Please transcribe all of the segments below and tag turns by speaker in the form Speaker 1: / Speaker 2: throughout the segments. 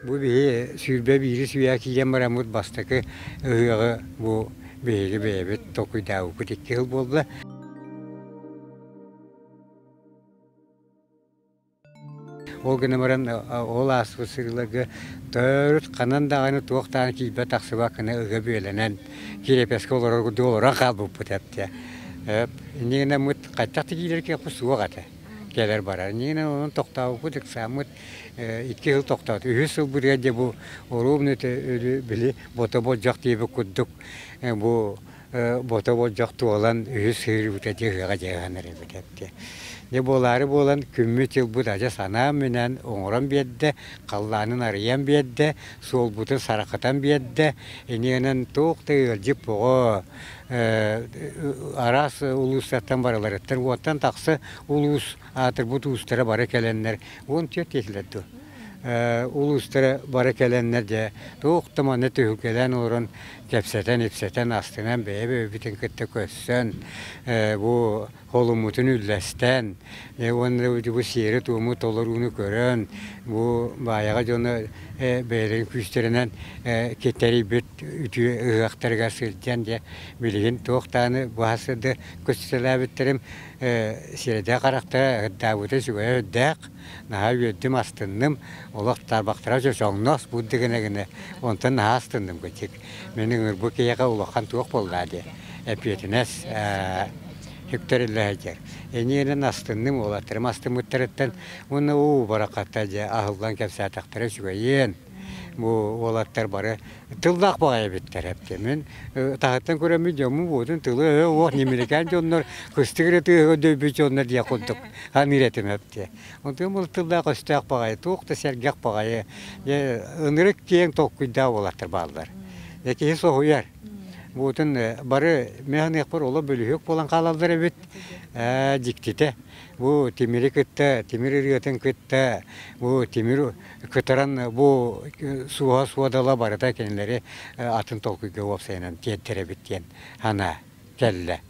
Speaker 1: Бу биһи 21-ис үйэ киирэн бараммыт бастакы ыһыаҕы бу биһиги бэйэбит толкуйдаабыппыт икки сыл буолла. Ол гынан баран ол ааспыт сырыыларга төрүт ханан даҕаны туох даҕаны киирбэт тахсыбат гына ыга бүөлэнэн кириэпэскэ олорор курдук олорон хаалбыппыт эптэ. Инньэ гынаммыт хайдах да киирэр кыахпыт суох этэ. Кэлэр барар. Инньэ гынан онон тохтообуппут ыксааммыт икки сыл тохтоото. Үһүс сылбытыгар дьэ бу оруобуна били бото болдьох диэбит курдук бу бото болдьох туолан үһүс сыырбыта дьэ ыһыаҕа дьаһан эрэбит эттэ. Дьэ буолаары буолан күммүт-дьылбыт адьас анаан-минээн оҥорон биэрдэ, халлаанын арыйан биэрдэ, суолбутун сарахытан биэрдэ, инньэ туох да ыалдьыт оҕо араас улуустартан барыларыттан уонтан тахса улуус аатырбыт уустара бары кэлэннэр 14 диэтилэр дуо улуустара бары кэлэннэр дьэ туох да манна түһүлгэлээн олорон кэпсэтэн-ипсэтэн астынан бэйэ-бэйэбитин кытта көрсөн бу холуммутун үллэстэн уонна бу сиэри-туому толорууну көрөн бу баайаҕа дьоно бэйэлэрин күүстэринэн тэрийбит үтүө ыһыахтарыгар сылдьан дьэ билигин туох даҕаны бу сырды көстүтэлээбиттэрим сирэйдээх харахтара ырдаабыта үчүгэйэ үрдээх наһаа үөрдүм астынным олох тарбахтара чочоҥнос будда гына гына онтон наһаа астынным кычык мин ыҥырбыт киһиэхэ улахан туох буоллаа диэ эппиэтинэс үктэриллэ сылдьар эниэнэн астынным уолаттарым астыммыттарыттан уонна уу бараката дьэ аһыллан кэпсээтэхтэрэ үчүгэйиэн бу уолаттар бары тыллаах баҕайы эбиттэр эптэ мин таһыттан көрөммүн дьоммун буотун тылы өһө уох немерикээн дьоннор кыстык эрэ тыаһыга дөйбүт дьоннор диэх курдук саныыр этим эптэ онтон бұл тыллаах өстөөх баҕайы туох да сэргэх баҕайы ынырык киэҥ толкуйдаах уолаттар бааллар киһи соһуйар буотун бары мен саныахпар олох бөлүһүөк буолан хаалаллар эбит дьиктитэ бу тимири кытта тимир ырыатын кытта бу тимир кытаран бу суоһа суодала барыта кинилэри атын толкуйга уопсайынан тиэрдэрэбит диэн санаа кэллэ.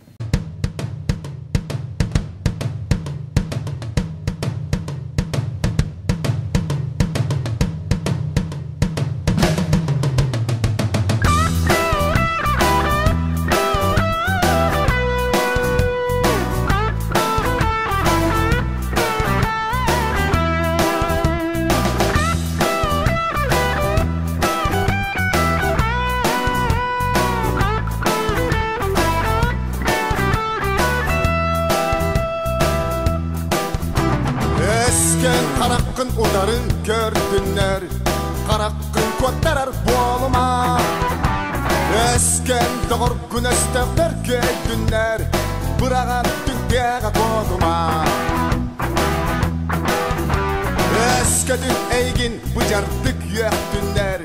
Speaker 2: Өскөн хараххын утары көрдүннэр, хараххын куоттарар буолума. Өскөн доҕоргун өстөөхтөр көйдүннэр, быраҕан түнтээҕэ куотума. Өскөтүн эйигин быдьардык үөхтүннэр,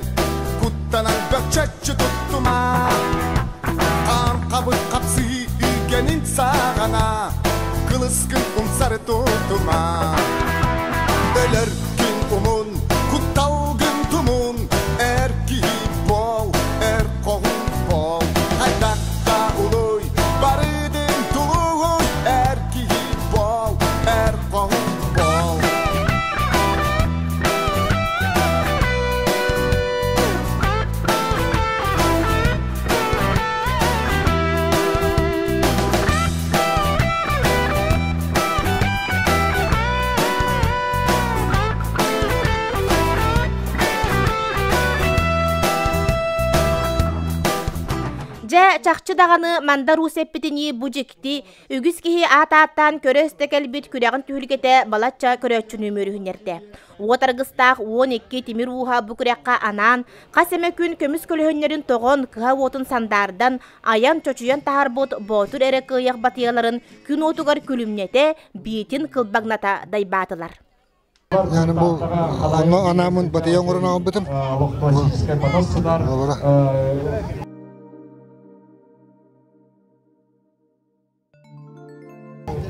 Speaker 2: куттанан бөкчөччү туттума. Хаан хабыр хапсыһыы үүгэнин саҕана, кылыскын умсары тутума. Өлөр күн умун, кутталгын тумун, эр киһи буол, эр хоһун буол. Хайдахха улуй, барыдын тулуй, эр киһи буол, эр хоһун буол.
Speaker 3: Дьэ, чахчы даҕаны Мандар Уус эппитинии бу дьикти, үгүс киһи аат ааттаан көрө-истэ кэлбит күрэҕин түһүлгэтэ балачча көрөөччүнү үмүөрүһүннэрдэ. Уот аргыстаах 12 тимир ууһа бу күрэххэ анаан, хас эмэ күн көмүс көлөһүннэрин тоҕон, кыһа уотун сандаардан, айан чочуйан таһаарбыт боотур эрэ кыайах батыйаларын күн уотугар күлүмнэтэ, биитин кылбаҥната дайбаатылар.
Speaker 4: Yani bu онно анамын батыйа оҥорон аҕалбытым. Олора.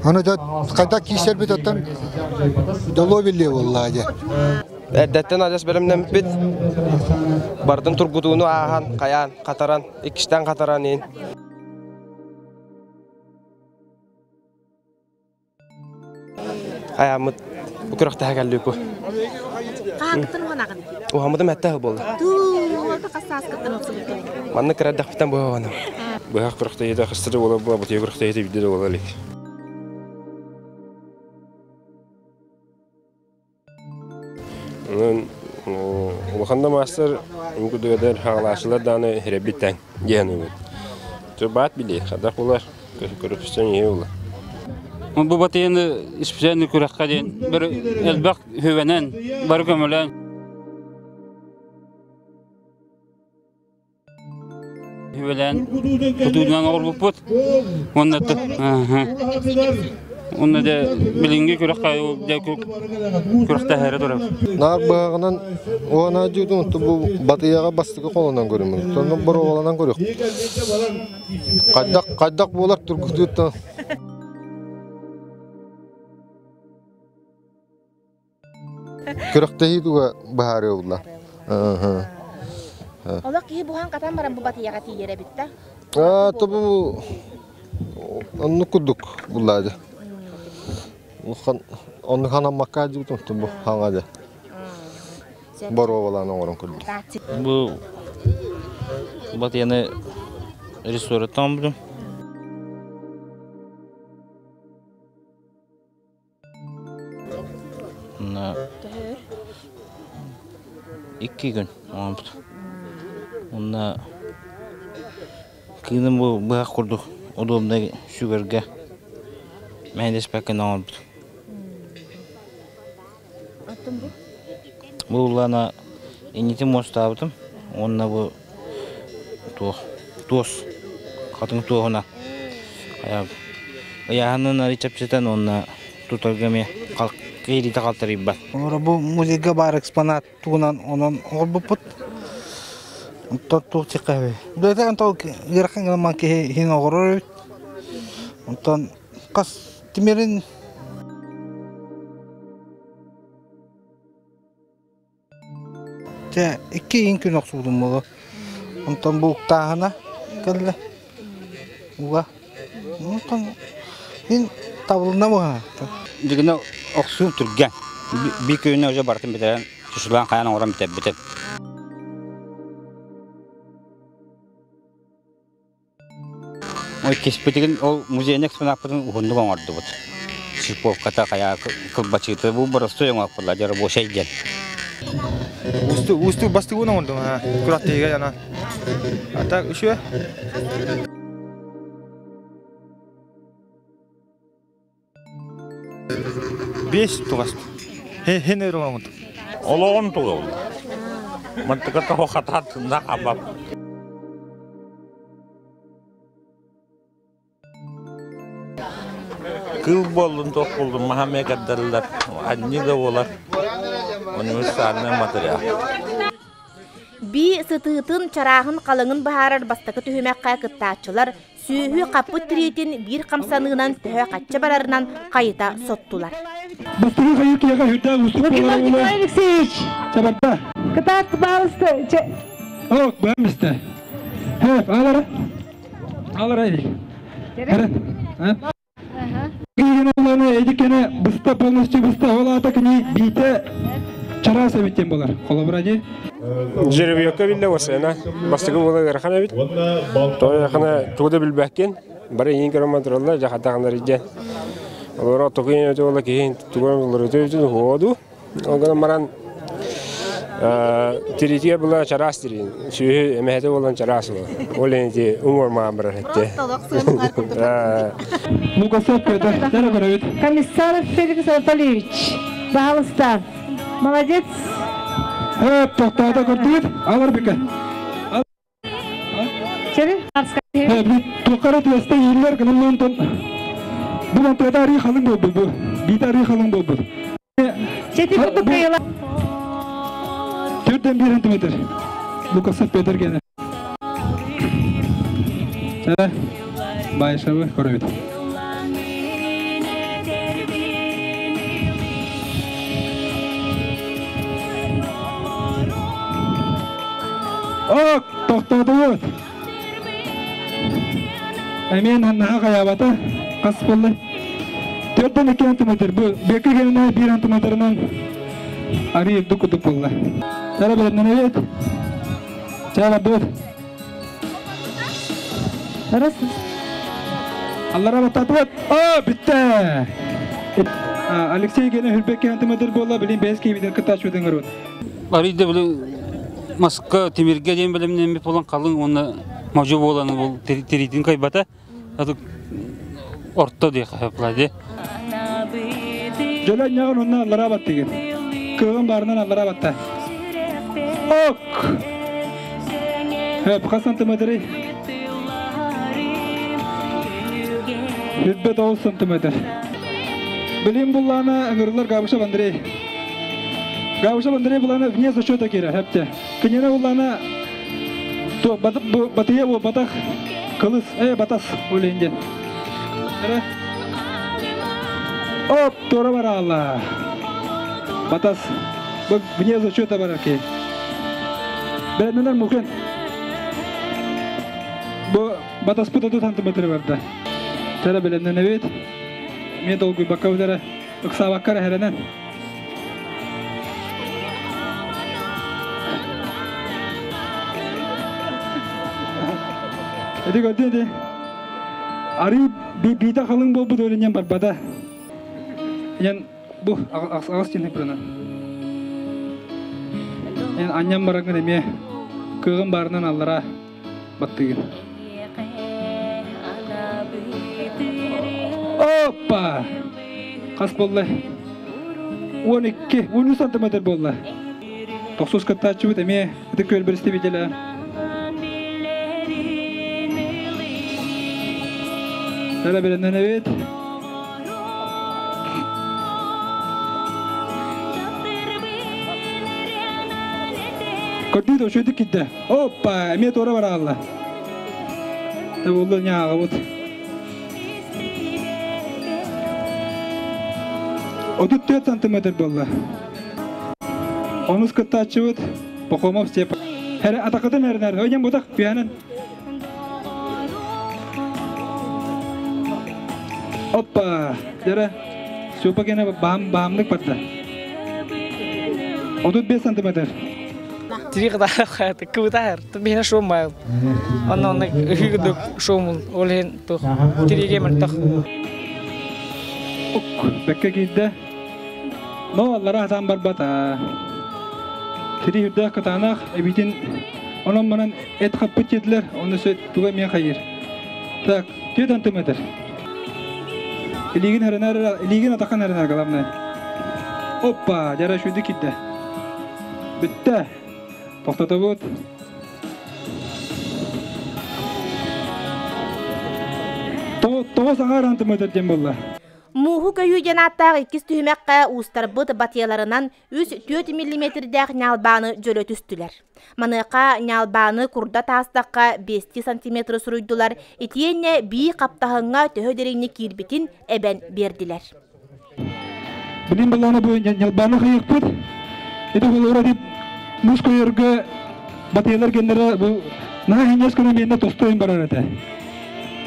Speaker 4: Аны да хайдах киирсэрбит оттон дьолуо биллиэ буоллаа дьэ.
Speaker 5: Эрдэттэн адьас бэлэмнэммит. Бардын тургутууну ааһан, хайаан, хатаран, иккистээн хатаран иин. Айааммыт күрэхтэһэ кэллику.
Speaker 3: Хаһааҥҥыттан уһанаҕын?
Speaker 5: Уһаммытым этте болду. Манны кырадахпытан быһаҕаным.
Speaker 6: Быһах күрэхтэһиитэ хастары буола була бутуйа күрэхтэһиитэ биирдэ да буола илик. Онон улахан да маастар курдугар хаалааччылар даҕаны иһирэбиттэн диэн үгүн. Баат билии, хадах булар, көрүпүстэн иһи була.
Speaker 7: Бу батыйаны специальный күрэххэ диэн бір элбэх хүвэнэн, бары көмөлөөн Үбэлээн тутуунан оҕорбуппут. Уонна уонна дьэ билиҥҥи күрэххэ дьэ күрэхтэһэрэ турар.
Speaker 8: Наар быһаҕынан уона дьуутун бу батыйаҕа бастакы холонон көрүмүн. Сонно боруобаланан көрүөх. Хайдах хайдах буолар тургутуттан. Күрэхтэһии туга быһаарыа булла.
Speaker 3: Олох киһи буһан катан баран бу батыйаҕа тиийэр эбит да?
Speaker 8: Аа, тобу оннук курдук буллаады. Улахан оннук ханаммакка дьыбытым бу хаҥа Боруобалаан оҥорон көрдүм.
Speaker 7: Бу батыйаны рестораттан оҥорбутум. Икки күн оҥорбут. Уонна кыыным бу быһах курдук удобнай сүгэргэ мэһэйдэспэккэ оҥорбут. Бу улаана иннитин муостаабытым уонна бу туох туос хатыҥ туоһуна ыйааһынын арый чэпчэтэн уонна тутарга эмиэ киириитэ халтарыйбат.
Speaker 9: Олоро бу музейга баар экспонат тугунан онон оҥорбуппут. Онтон туох диэххэ Бэйэтэ онтон ыарахан гынан киһи иһин оҕорор эбит. Онтон хас тимирин Дьэ, икки иин күн охсубутум буолуо. Онтон бу уктааһына кэллэ. Уга. Онтон мин табылынна быһа.
Speaker 7: Дигинэ охсуум түргэн. Би күнү уже барытын бүтэрэн, чучулаан хайан оҥорон бүтэрбитим. Иккиспитигин ол музейный экспонаппытын уһуннук оҥордубут. Шиповката хайа кылбачыыта бу боростуой оҥорпулар рабочай диэн.
Speaker 10: Усту усту бастыгын оҥордум ha. Кураттыга яна. А так еще Бес тугас. Хен оҥордум.
Speaker 11: Олоҕун тугул. Мантыка toho хатаат на хабап. Кыыл буоллун, туох буоллун, маһа эмиэ кэрдэллэр, анньыы да буолар. Универсальный материал.
Speaker 3: Би сытыытын, чарааһын халыҥын быһаарар бастакы түһүмэххэ кыттааччылар сүөһү хаппыт тириитин биир хамсаныынан төһө-хачча барарынан хайыта соттулар.
Speaker 12: Бастакы хайыы киһиэхэ сүрдээх уустук буолар
Speaker 13: уола. Алексеевич!
Speaker 12: Чабарда.
Speaker 13: Кытаат, пожалуйста.
Speaker 12: Ок, бэмисте. Хеп, алара. Алара иди. Киһини уланы эдиккене быста полностью быста ол аата кини биитэ чараас эбиттен болар. Холобура ди.
Speaker 6: Жеребьевка биллэ осена. Бастакы буола ыарахан эбит. Тойохана тугу да билбэккин. Бары иин көрөн тураллар, жахатаҕынар идьэ. Олоро токуйун өтө буола киһи тугун олоруту ходу. Ол гынан баран тиритигэ була чараас тирин. Сүөһү эмэһэтэ буолан чараас була. Ол ити уҥуор маан барар этте.
Speaker 12: Лукасов Петр, көрөбүт.
Speaker 13: Комиссаров Феликс Анатольевич, пожалуйста. Молодец.
Speaker 12: Хөп, тоқтаата көрдүгүт. Алар бүкө. Туохха тыаста ииллэр гынан онтон бу мантыгата арыы халыҥ буолбут бу. Биитэ арыы халыҥ буолбут.
Speaker 13: Чети курдук кыйыла.
Speaker 12: Төрдөн бир сантиметр. Лукасов Петр гене. Байшабы көрөбүт. Ок, тохтоотубут. Эмиэн ханнаха хайаабата хас буолла? Төрдөн 2 сантиметр. Бу бэки кэминэ 1 сантиметрынан арый үрдүк курдук буолла. Тара бэлэмнэнэбит. Чэ бардыбыт.
Speaker 13: Раз.
Speaker 12: Аллара баттатыбыт. О, бүттэ! Алексей гене хүрбекке сантиметр буолла, билин бэс киһибитин кыттааччыбытын көрүбүт.
Speaker 7: Арыйда били маска тимиргэ диэн бэлэмнэммит буолан халыҥ уонна модьу буолан бу тириитин кыайбата. Орто диэхэ дии.
Speaker 12: Дьөлө ньаҕын онно аллара баттыгын. Кыаҕын баарынан аллара батта. Ок! Хөп, хас сантиметрый? 29 сантиметр. Билим буллаана ыҥырылар Габышев Андрей. Габышев Андрей буллаана вне зачета киирэр, хэпте. Кинини буллаана батыйа буолбатах кылыс, батас улин диэн. Оп, туора бараалла. Батас. Бу вне зачета барар ки. Бэлэмнэнэр мукын. Бу батаспыт 30 сантиметр барда. Тара бэлэмнэнэбит. Мен долгуйбакка бүтэрэ. Ыксаабакка эрэ хэрэнэн. Эти көрдүн ити. Арыы биитэ халыҥ буолбут өлүнньэн барбата. Эн бу аҕыс дьиэни бырынан. Эн анньан бараҥҥын эмиэ кыаҕын баарынан аллара баттыгын. Опа! Хас буолла? 12, 13 сантиметр буолла. Тохсус кыттааччыбыт эмиэ ытык күөл представителэ. Эрэ бэлэмнэнэбит. Көрдүү да үчүгдүк киирдэ. Опа, эмиэ туора бараалла. Табыллы ньааҕабыт. 34 сантиметр буолла. Онус кыттааччыбыт Пахомов Степан. Эрэ атакытын эринэр. Ойнен бутах пьянын. Оппа! Дere Степа гene баам баамдык барда. 35 сантиметр.
Speaker 14: Тири кытаах кыбытаар биһине шоу майл. Онно онно ыһыгыдык шоумул ол иһин тух тириге мөлтөх.
Speaker 12: Бэккэ киирдэ. Но аллара хатаан барбата. Тири үрдээх кытаанах эбитин онон манан эт хаппыт диэтилэр, оны сөт туга эмиэ хайыр. Так, 4 сантиметр. Илиигин харынар, илиигин атахан харынар главное. Оппа, дьара шүйді киирдэ. Бүттэ. Тоқтотобут. Тоҕо саҥа сантиметр диэн буолла.
Speaker 3: Мууһу көйүү диэн ааттаах иккис түһүмэххэ уустарбыт батыйаларынан 3-4 миллиметрдээх ньаалбааны дьөлө түстүлэр. Маныаха ньаалбааны курда таастахха 5 сантиметры суруйдулар, итиэннэ бии хаптаһыҥҥа төһө дириҥник киирбитин эбэн биэрдилэр.
Speaker 12: Билин былаана бу ньалбааны хайыахпыт. Ити холура дип муус көйөргө батыйалар геннere бу наһаа хиннес күнэ миэнэ тостуйун барар этэ.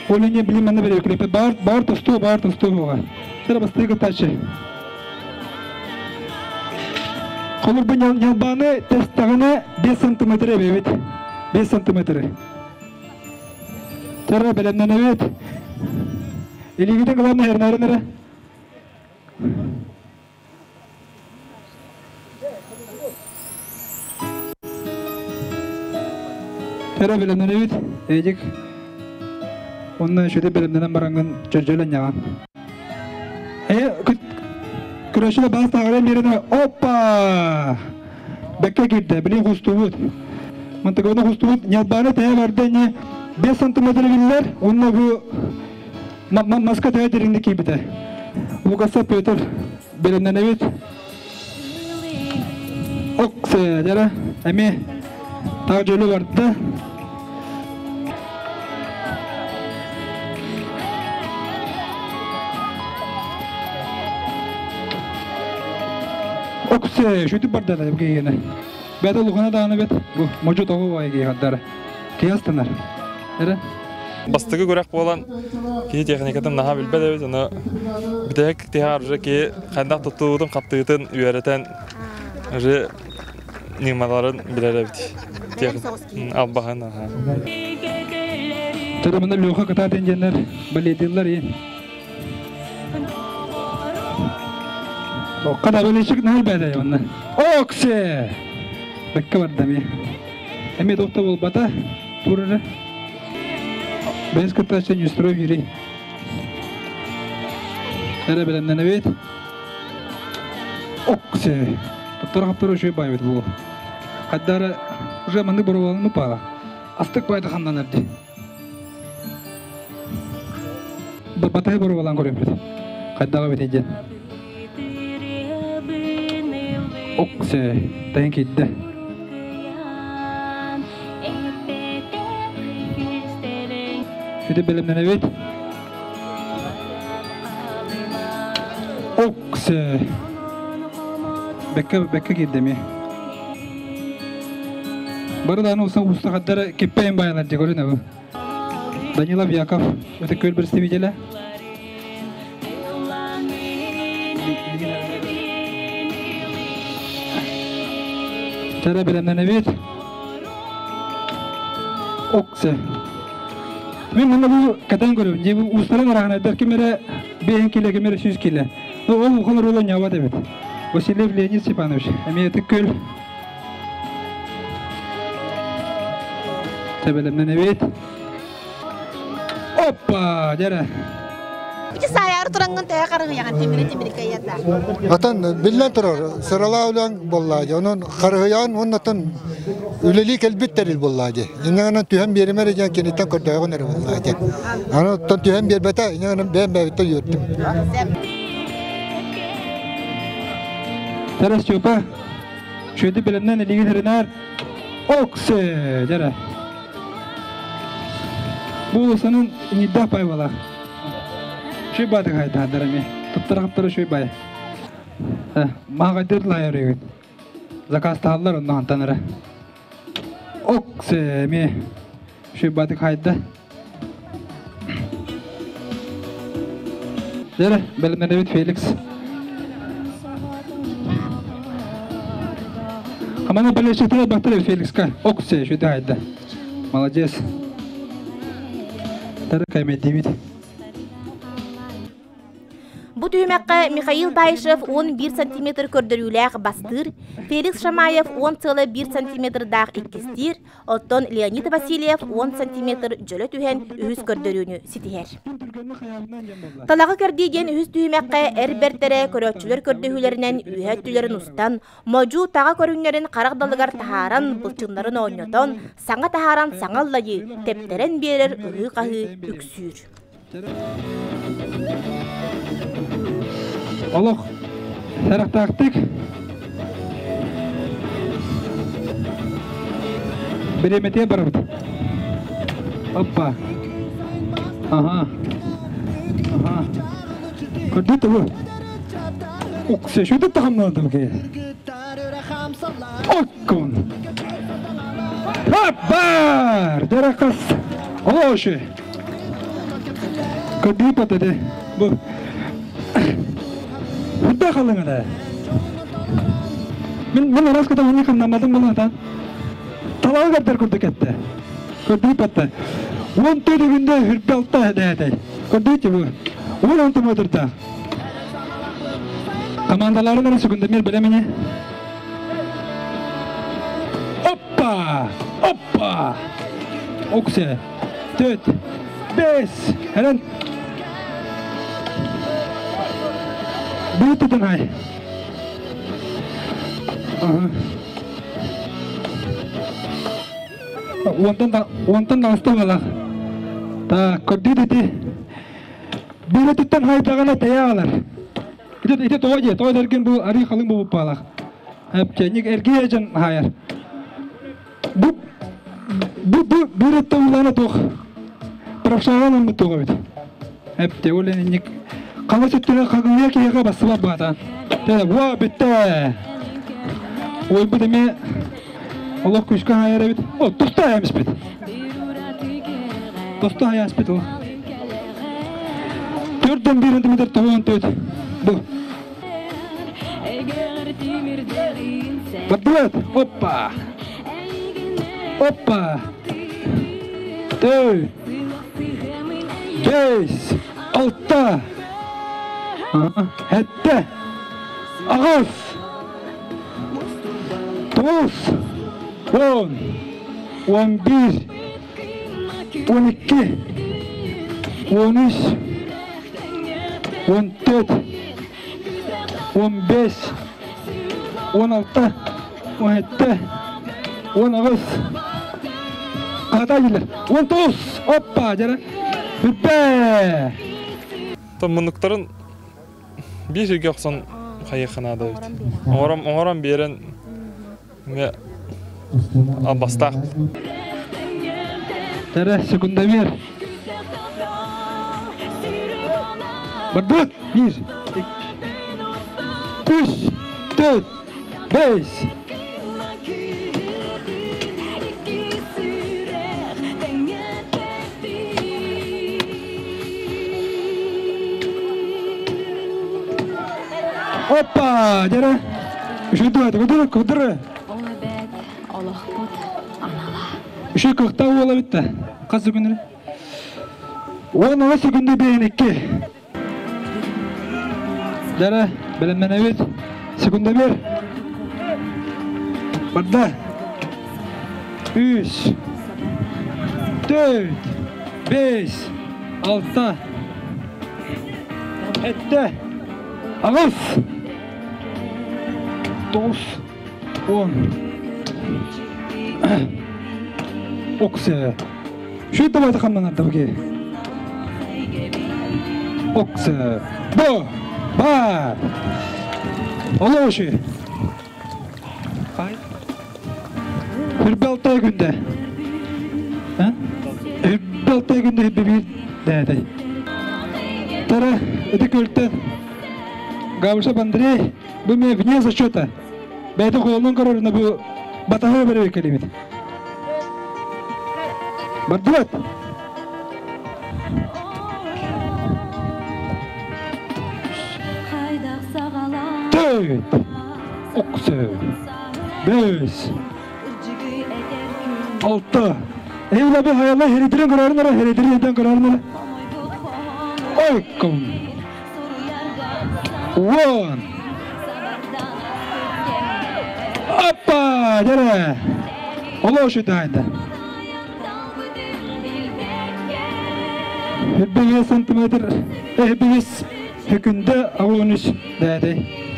Speaker 12: Ол ине билин манна берекилеппит бар бар тосту бар тосту буга. Сара бастыы кыттааччы. Холур бу ньалбааны тестаҕына 5 сантиметр эбэбит. 5 сантиметр. Сара бэлэмнэнэбит. Илиигитин главное эрнээрин эрэ. Эрэ бэлэмнэнэбит. Эдик. Онно үчүгэй бэлэмнэнэн бараҥҥын чөрдьөлөн Э, көрөшүлэ бас тағыран беріне оппа! Бэккэ киирдэ, билин хустубут. Мантыганы хустубут, ньалбааны тэһэ барда не 5 сантиметр биллэр, онно бу маска тэһэ дириҥник киирбитэ. Лукаса Петр бэлэмнэнэбит. Оксе, дьара, эмиэ таах дьөлө барда. Оксе, шүтүп барда да кийгене. Бэт улухана даҕаны бэт, бу модьу тоҕу баай киһи Киһи Эре?
Speaker 15: Бастакы күрэх буолан киһи техникатын наһаа билбэт эбит, ону бүтэһик тиһэҕэр уже киһи хайдах туттуутун, хаптыытын үөрэтэн уже ньымаларын билэр эбит. Албаһын аха.
Speaker 12: Төрөмүнэ Леха кытаатын диэннэр балетиллар и. Окка да болельщик наһай бэдэ онна. Оксе! Бэккэ барда ми. Эми доктор болбата. Турары. Бэс кытта Нестеров Юрий. Эрэ бэлэмнэнэбит. Оксе! Тоттор хаптар үчүгэй баайбыт буол. Хаддара уже маннык боруобаланык баала. Астык баайда хамнанар дии. Батаһы боруобалаан көрөбүт. Хайдаҕа бит диэн. Оксе! Тайын киирдэ. Сүдү бэлэмнэнэбит. Оксе! Бэккэ бэккэ киирдэ эмиэ. Бары даҕаны уста устахаттара киппэйин баайалар дьэ көрүн абы. Данилов Яков, это көл представителя. Чара бэлэмнэнэбит. Оксе. Мен мына бу катан көрөбүн. Же бу устаран араһанайдар ким эрэ бэйэн килэ, ким эрэ сүүс килэ. Ол улахан оруолу ньаабат эбит. Васильев Леонид Степанович, эмиэ ытык көл. Тэбэлэмнэнэбит. Оппа, дьэрэ.
Speaker 3: Ити саайаары турангын төһө харыһыйаҕын тимири тимири кыайата.
Speaker 4: Отон биллэн турар, сыралаа үлэҥ буоллаа дии. Онон харыһыйаҕын уонна оттон үлэлии кэлбит тэрил буоллаа дии. Инньэ гынан түһэн биэримэр диэн киниттэн көрдөөҕүн эрэ буоллаа дии. Аны оттон түһэн биэрбэтэ, инньэ гынан бэйэм бэйэбиттэн үөрдүм.
Speaker 12: Тарас Степа, шөйді бэлэмнэн илигин хэринээр Оксе, дьэрэ. Бу улусанын иҥирдээх бай буолар. Шүй баатык хайдаһардар эми. Туттара-хаптара шүй бай. Маҕайдыр лайар үгүт. Заказтаһаллар онно хантан эрэ. Оксе эми шүй баатык хайда. Дьэрэ, бэлэмнэнэбит Феликс. Амана бэлэшэтэ бактыр Феликска. Оксе шүйді хайда. Молодец. Тары каймеддибит.
Speaker 3: Бу түһүмэххэ Михаил Баишев 11 сантиметр көрдөрүүлээх бастыыр, Феликс Шамаев 10,1 сантиметрдаах иккистиир, оттон Леонид Васильев 10 сантиметр дьөлө түһэн үһүс көрдөрүүнү ситиһэр. Талаҕы кэрдии диэн үһүс түһүмэххэ эр бэртэрэ көрөөччүлэр көрдөһүүлэринэн үөһэ өттүлэрин устан, Модьу таҕа көрүҥнэрин харах далыгар таһааран, былчыҥнарын оонньотон, саҥа таһааран саҥа аллайыы, тэптэрэн биэрэр ыһыы-хаһыы үксүүр.
Speaker 12: Олох сарахтаахтык бириэмэтигэр барабыт. Оппа. Ага. Ага. Көрдүт бу. Уксе, что ты там надо Оккун. Хаппар! Деракас. Олоши. Көрдүү патады. Бу. Худда халыңада. Мен мен арас ката оны хамнамадым булатан. Талағы каттар көрдүк этте. Көрдүү патта. Он төрүгүндө хүрбе алта эдээтэй. Көрдүү бу. Он он тумодурда. Командаларын арасы күндемир билемини. Оппа! Оппа! Оксе. Төрт. Бес. Херен. Бу хай. Онтон да онтон да астабалах. Та көрдүү дети. Биретиттен хайдаҕына тэйэ аҕалар. Ити ити тоҕо дии, тоҕо дэргин бу арыы халыҥ буолбуппаалах. Эпчэник эргийэ дьон хаайар. Бу бу бу биретте улаана туох правшаҕан ылмыт туох эбит. Эпте ол инник хаҥас өттүнэн хаҥыйа киһиэхэ бассыбат баатаан. Тэ уа бүттэ. Ойбут эмиэ олох күүскэ хаайар эбит. О, туста хаайамыспыт. Тосту хайааспыт ол. Төрдөн бир сантиметр тоҕуон төт. Бу. Бардыбыт. Оппа. Оппа. Төрт. Бес. Алта. Хэтте. Аҕыс. Тоҕус. 10. 11. 12. 13. 14. 15. 16. 17. 18. Хата дилер. 19. Оппа, жара. Бүппэ.
Speaker 15: Муннуктарын биир сиргэ охсон хайыахха наада эбит. Оҥорон, оҥорон биэрэн эмиэ албастаах.
Speaker 12: Тәрэ, секундомер. Бардыбыт. Биир, икки, үс, төрт, бэс. Опа, дьэрэ. Үчүгэй көтөрө, көтөрө.
Speaker 16: Ол эбээт олохпут анала.
Speaker 12: Үчүгэй кыахтаах уола битте. Хас секундэ? 10 секунда биэрин икки. Дьэрэ, бэлэмнэнэбит. Секунда бер. Барда. Үс, төрт, бес, алта, этте, аҕыс, тоҕус, 10. Оксе. Şu давайте хамнанар бу Оксе. Бо. Бар. Олооши. Хүрбэ алтай күндэ. Хүрбэ алтай күндэ хүрбэ биир дээтэй. Тара, ити көлтөн Габышев Андрей, бу мен вне зачета. Бәйті қолынан көрөрүнө бу батаһы беребек келибит. Бардыбат. Төрт, оксы, бес, алты. Эйла бу hayallar heredire kararını heredire eden kararını. Ойком. 10. Опа, дere. Олошу дайда. 5 сантиметр, 5 секунда агуныш дәдей.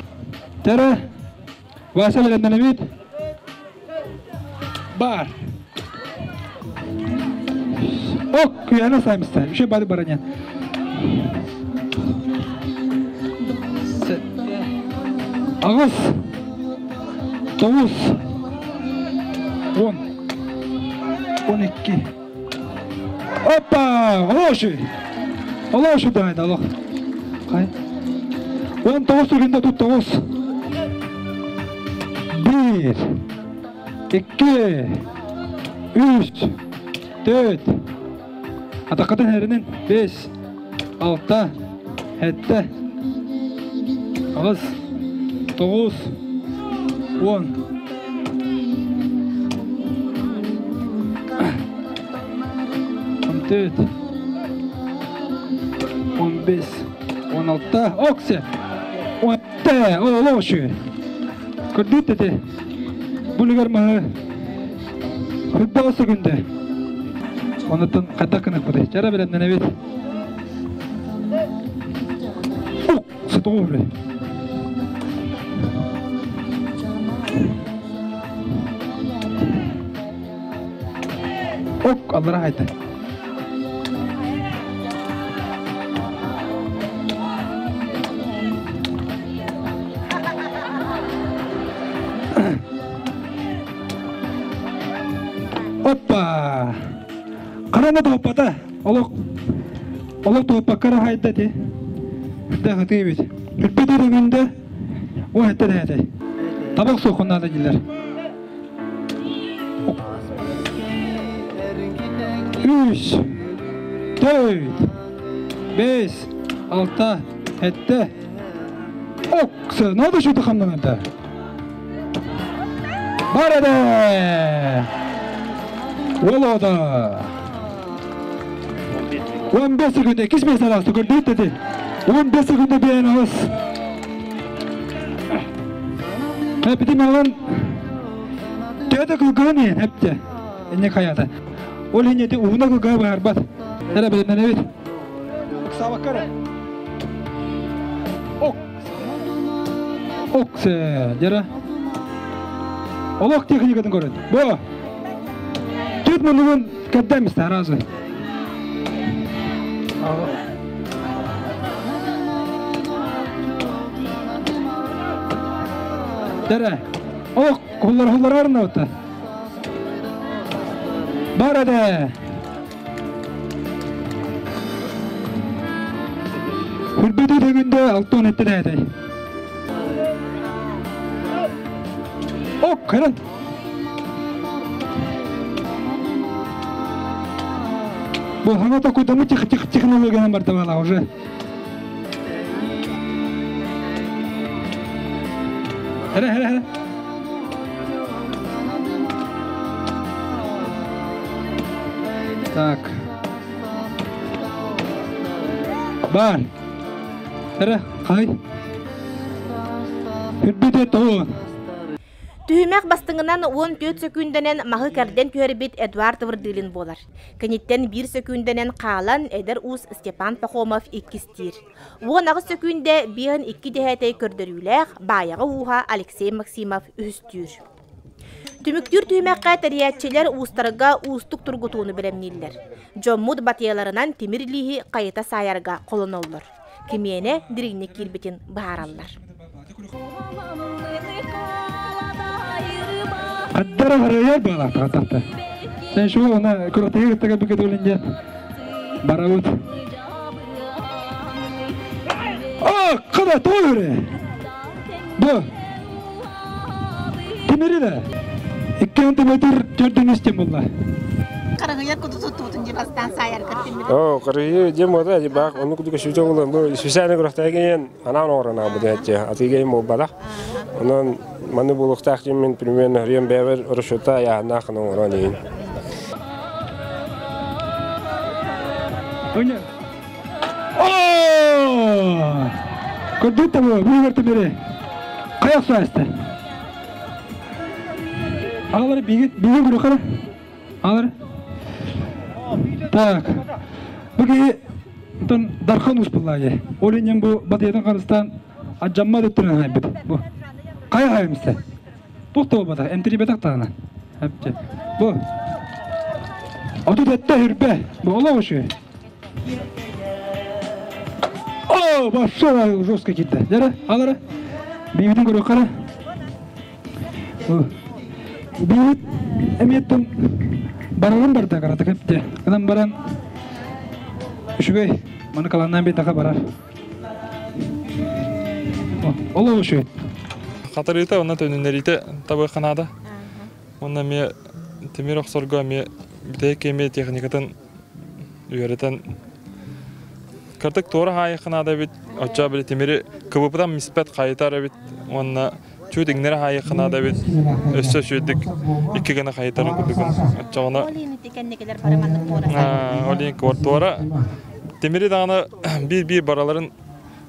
Speaker 12: Дere. Вася белән Бар. Ок, күйәне саймыста. Үше бады бараня. Аҕыс, тоҕус, 10, 12. Опа! Олошу! Олошу дайда, олох. Кай? 19 күндө тут тоҕус. Бир, икки, үс, төрт. Атаққатын herinin бес, алта, хетте, аҕыс, тоҕус, 10. 14, 15, 16, оксе, 17, олошу. Көрдүт эти. Булигар маһы. Футбол күндө. Онутун кайда кынак будай. Жара белемнен эбит. Ук, сытуу Ок, аллара хайта. Опа! Карана топпата. Олох олох топпаккара хайда ти. Үрдэ хытыы бит. Үрбэ дөрүгүндэ о хэтэ дээтэй. Табак суохуннаада дилер. Үс, төрт, бес, алта, хэтте. Оксы, надо что-то хамнанада. Бар эбэ! Уол оҕото! 15 секунда, иккис миэстэлээх көрдүүт ити. 15 секунда биэн аҕыс. Хэппитим аҕын төһө кылгыһын иһин хэпте. Инне хаята. Ол иһин ити уһуна кылгыһа быһарбат. Эрэ билимнэнэбит. Ыксаабакка эрэ. Ок. Ок, дьара. Олох техникатын көрөн. Бу. Түт муннугун кэрдэн мисте аразы. Дьара. Ок, хуллар хуллар арна Бар эдэ. Хүрбүтү төгүндө алтон этте дээтэй. Ок, кырын. Бу хана такой тех тех технологияны бар табала уже. Хара хара хара. Так. Бар. Хара, хай. Хүрбүтэ тоҕу.
Speaker 3: Түһүмэх бастыҥынан 14 сөкүүндэнэн маһы кэрдэн түһэрбит Эдуард Вырдылин буолар. Киниттэн биир сөкүүндэнэн хаалан эдэр уус Степан Пахомов иккистиир. 18 сөкүүндэ биэһин икки дэһээтэй көрдөрүүлээх Баайаҕа ууһа Алексей Максимов үһүстүүр. Түмүктүүр түһүмэххэ тэрийээччилэр уустарга уустук тургутууну бэлэмнииллэр. Дьоммут батыйаларынан тимир илииһи хайыта саайарга холоноллор. Кимиэнэ дириҥник киирбитин быһаараллар.
Speaker 12: Хаддара харайар баалаахтаҕа Сен шу она күрэтиги кытта кэлбиккэ түөлүн диэн барабыт. А, када тоҕо Бу. Тимири да. 2 метр төрдүн истен булла.
Speaker 3: Карагыйар куду туттубутун дии бастаан саайар кыртимир.
Speaker 6: О, карыйы дем ода ди бак, ону куду көсүтө болан бу сүсәне күрәхтәген анаан орын абы дәтче. Атыгай мол балах. Онон маны булуктаах мен примерно хрием бэвер расчета я нахын орон ин.
Speaker 12: О! Көрдүт бу, бу көрдү Каяк суасты. Алар бигит, бигит көрө Алар. Так. Бу тон Дархан ус буллаje. Ол инен бу батыятын карыстан аджамма дөттүрен хайбыт. Бу. Кая хайымсы. Тух болбата, эмтири бетак тагына. Хепче. Бу. Оту тетте хүрбе. Бу ола ушу. О, башша жестко кетті. Жара, алара. Бибитин көрө кара. Бибит эметтен баралым бар да карата кепте. Кынан баран үшүгэй, маны каланнан бет ака барар. Ола ушу.
Speaker 15: Хатарыта, онна төнүннерите табы ханада. Онна ме темир охсорго ме битек эме техникатын үйрөтен Кыртык туора хайы ханада бит, оча били темири кыбыпытан миспет хайытар бит, онна чүт иңнер хайы ханада бит, өссө шүйдик икки гына хайытарын кудугун. Оччоҕуна Олин туора. Темири даганы бир-бир бараларын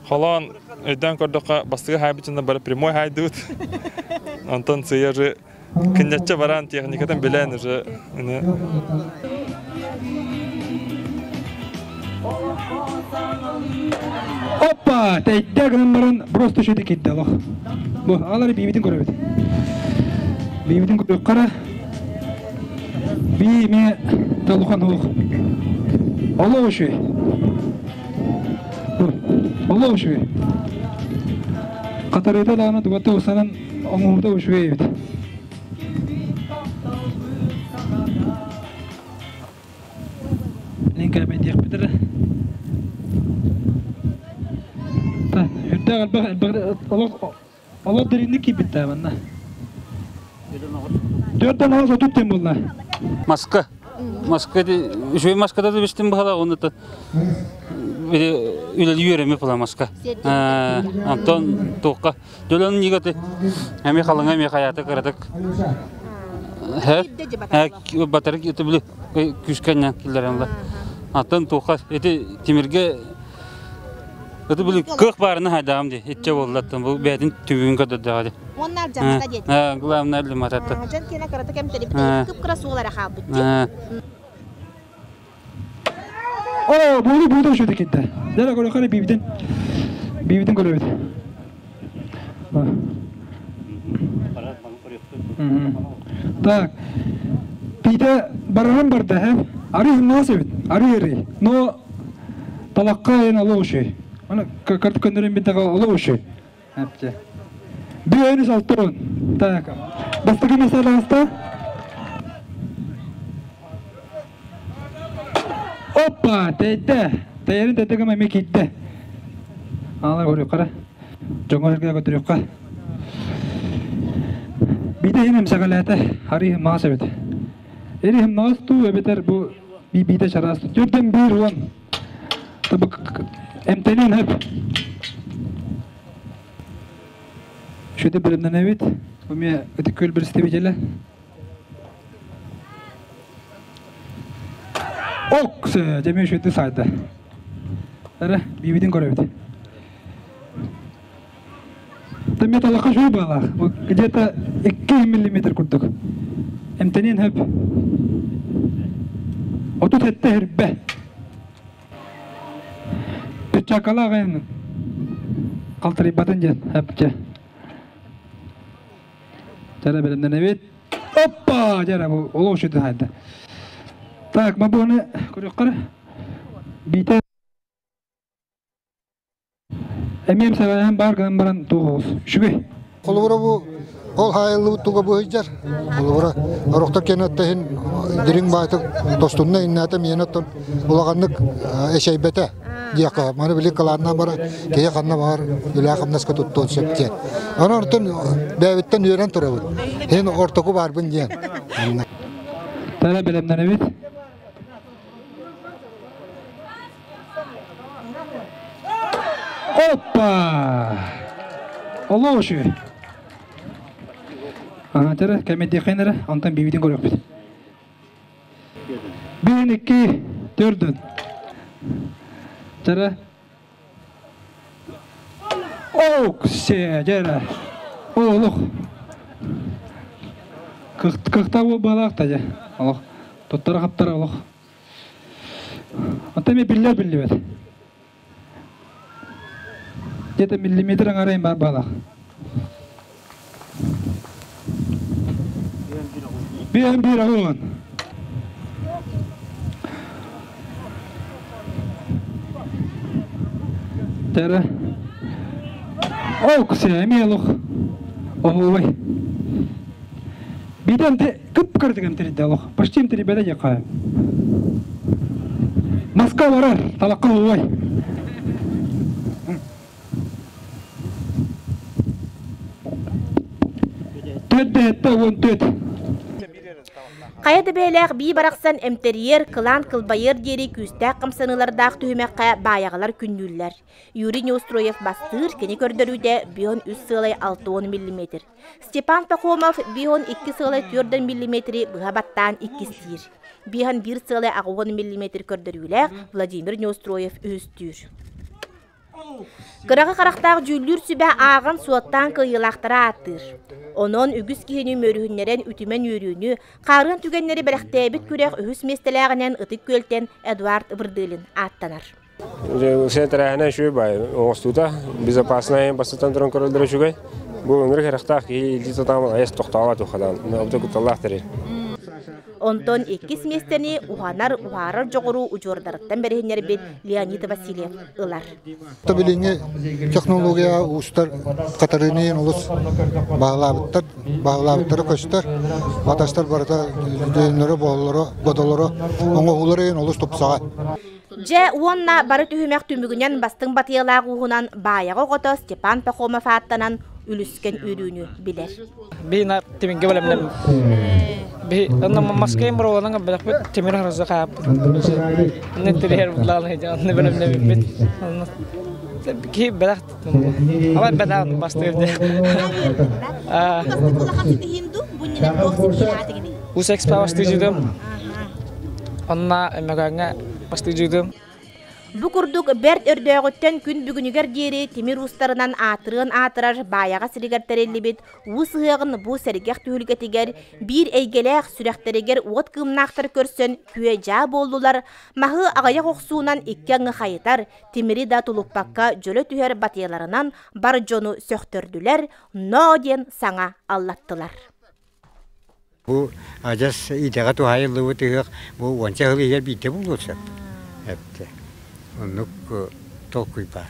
Speaker 15: холон өйдөн көрдөккө бастыгы хайбычында бара прямой хайдыбыт. Антон сыяжы киннячча баран техникатын билен уже.
Speaker 12: Опа! Тәйдә гынан просто шөйдә китте алох. Бу алар бибитин көрөбүт. Бибитин көрөп кара. Би ме талухан хук. Алла ошуй. Алла ошуй. Катарыта дагы тугатта усанан оңууда ошуй бит. Нинка мен диэх битер. Та, хүрдэ албах Алла дэринни кибитте манна. Төрдөн алыс отуттен болла.
Speaker 7: Маска. Маска ди, үшөй маскада да бистим бахала, оны та. Үлэли үөрэммит буламаска. Онтон туохха дөлөн нигаты эми халыҥа эми хаята кыратык батарык ити били күүскэннэн киллэрэн Атын туохха ити тимиргэ ити били кыах баарына хайдаҕым дии иччэ буоллаттан бу бэйэтин түбүгүн көрдөрдөҕө дии.
Speaker 3: Уонна алдьаммата диэтэ.
Speaker 7: Главное алдьаммата.
Speaker 3: Дьон киэнэ кырата кэм тэрибит кып-кыра суол эрэ хаалбыт дии.
Speaker 12: О, буолу буолу үшөтө китте. Дара көрөхөрө бибитин бибитин көрөбүт. Так. Пите барарым барда хэ. Ары нос эбит. Ары ары. Но талакка ен оло ушүй. Аны карты көндөрөн бит оло ушүй. Әпче. Бүйөнүс алтын. Так. Бастакы меселаста. Опа, тейде. Тейерин тейде гыма эме кийде. Ала көрүк кара. Жоңго жерге көтүрүкка. Бите хин эмсэгэлээтэ. Хари маас эбит. Эри маас туу эбэтэр бу бите чараас. Түрден бир уон. Эмтенен хөп. Шөтө билимненебит. Уме ытык көл представителі. Ок, жеме шөтө сайды. Әрі, бибитин көрөбүт. Тэмме талака шуй балах. Где-то 2 миллиметр курдук. Эмтенен хөп. Отут этте хирбе. Печакала гайын калтырыйбатын диэн әпче. Жара белемненебит. Оппа! Жара бу олох үчүдүн хайда. Так, мабуны көрүккара. Бите Эмиэм сэбэһэн баар гынан баран туох үчүгэй.
Speaker 4: Холобура бу ол хаайыллыбыт туга бу сылдьар. Холобура орохтор кэнэттэ дириҥ баайтык тостунна иннээтэ миэнэ оттон улаханнык эчэйбэтэ диэххэ. Маны били кылааннаан баран киһи ханна баҕар үлэ хамнаска туттуон сөп диэн. Онон оттон бэйэбиттэн үөрэн турабыт. Һин ортоку баарбын диэн.
Speaker 12: Тара бэлэмнэнэбит. Опа! Олоо үчүгэй. Ага, кэмэдиэххин эрэ, онтон бибитин көрүөхпүт. Биир, икки, төрдүн. Тара. Ок, се, дьэрэ. Олох. Кыхта буолбалаах та дьэ. Олох. Туттара хаптара олох. Оттон эмиэ биллэр биллибэт. Где-то миллиметр аҥарайын баар баалаах. Биэн биир аҕыан. Тәрі. Ок, эмиэ олох. Оһуобай. Биитэ кып-кыратык эмтэридэ олох. Почти эмтэрибэтэ диэххэ. Маска барар, талакка ууай. Төрдө уон төт.
Speaker 3: Хайа да бэйэлээх бии барахсан эмтэрийэр, кылаан кылбайыар диэри күүстээх хамсаныылардаах түһүмэххэ баайаҕалар күннүүллэр. Юрий Неустроев бастыыр, кини көрдөрүүтэ бион үс сыалай 60 миллиметр. Степан Пахомов бион икки сыалай 4 миллиметри быһа баттаан иккистиир. Биһан биир сыалай 60 миллиметр көрдөрүүлээх Владимир Неустроев үһүстүүр. Кыраҕы харахтаах дьүүллүүр сүбэ ааҕан суоттаан кыайыылаахтара ааттыыр. Онон үгүс киһини мөрүһүннэрэн үтүмэн үөрүүнү, хаарыан түгэннэри бэлэхтээбит күрэх үһүс миэстэлээҕинэн Ытык Күөлтэн Эдуард Вырдылин ааттанар.
Speaker 6: Сен тэрээһинэ үчүгэй баай оҥостуута безопасная бастатан туран көрөллөрө үчүгэй. Бу өҥүрүк харахтаах киһи илдьи тутаамын айас тохтообот ухадан обдо кутталлаах тэрил.
Speaker 3: Онтон иккис миэстэни уһанар, уһаарар дьоҕуру удьуордарыттан бэриһиннэрбит Леонид Васильев ылар.
Speaker 4: Билиҥҥи технология уустар хатарыыныйын олус баһылаабыттар, баһылаабыттара көстөр. Батастар барыта дьүһүннөрө, бооллоро, бодолоро, оҥоһуулара олус тупсаҕай.
Speaker 3: Дьэ уонна бары түһүмэх түмүгүнэн бастыҥ батыйалаах ууһунан Баайаҕа оҕото Степан Пахомов ааттанан үлүскэн үөрүүнү билэр.
Speaker 14: Бина тиминге бэлэмнэм. Би онно маскайым броволанга бэлэхпит тимир харса хааппыт. Онно тирер будлаан хеджа онно бэлэмнэбиппит. Онно ки бэлэх Алай бэлэх бастыыр де. Ус экспа бастыжыдым. Онна эмэгаңа бастыжыдым.
Speaker 3: Бу курдук бэрт өрдөөҕүттэн күн бүгүнүгэр диэри тимир уустарынан аатырыан аатырар Баайаҕа сиригэр тэриллибит уус ыһыаҕын бу сэргэх түһүлгэтигэр биир эйгэлээх сүрэхтэригэр уот кыымнаахтар көрсөн күө-дьаа буоллулар, маһы аҕыйах охсуунан икки аҥы хайытар, тимири да тулуппакка дьөлө түһэр батыйаларынан бар дьону сөхтөрдүлэр, ноо диэн саҥа аллаттылар.
Speaker 1: Бу адьас идэҕэ туһаайыллыбыт ыһыах бу уонча сыл иһигэр биирдэ буолуон сөп. Эптэ. Оннук толкуй баар.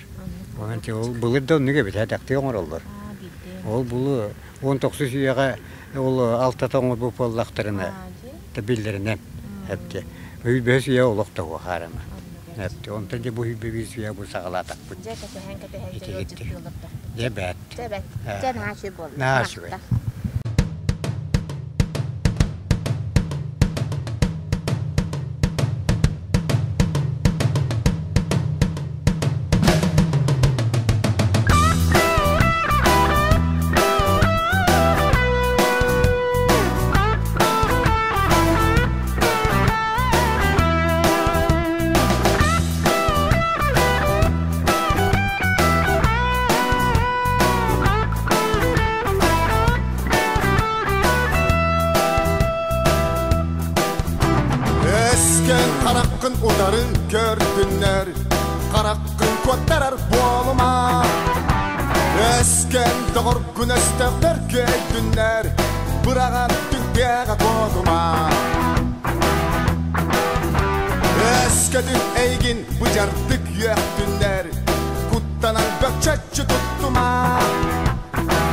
Speaker 1: Онон ол былыр да оннук эбит этэхтии оҥороллор. Ол булу 19 үйэҕэ ол алтата оҥорбут буоллахтарына биллэринэн эптэ. Үһүс үйэ олох да уохаарама. Эптэ. Онтон дьэ бу үһүс үйэ бу саҕалаатахпыт.
Speaker 3: Дьэ кэтэһэн кэтэһэн
Speaker 1: Дьэ бэт.
Speaker 3: Дьэ бэт. Дьэ наһаа үчүгэй буолла.
Speaker 1: Наһаа үчүгэй.
Speaker 2: Өскөн хараххын утары көрдүннэр, хараххын куоттарар буолума. Өскөн доҕоргун өстөөхтөр көйдүннэр, быраҕан түҥкэҕэ куотума. Өскөтүн эйгин быдьардык үөхтүннэр, куттанан бөкчөччү туттума.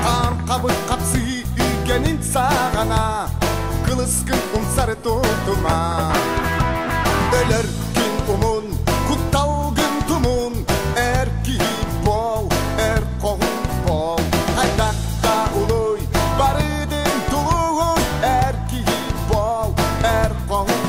Speaker 2: Хаан хабыр хапсыһыы үгэнин саҕана, кылыскын умсары тутума. Өлөр күн умун, кутталгын тумун, эр киһи буол, эр хоһун буол. Хайдахта улуй, барыдын тулуй, эр киһи буол, эр хоһун.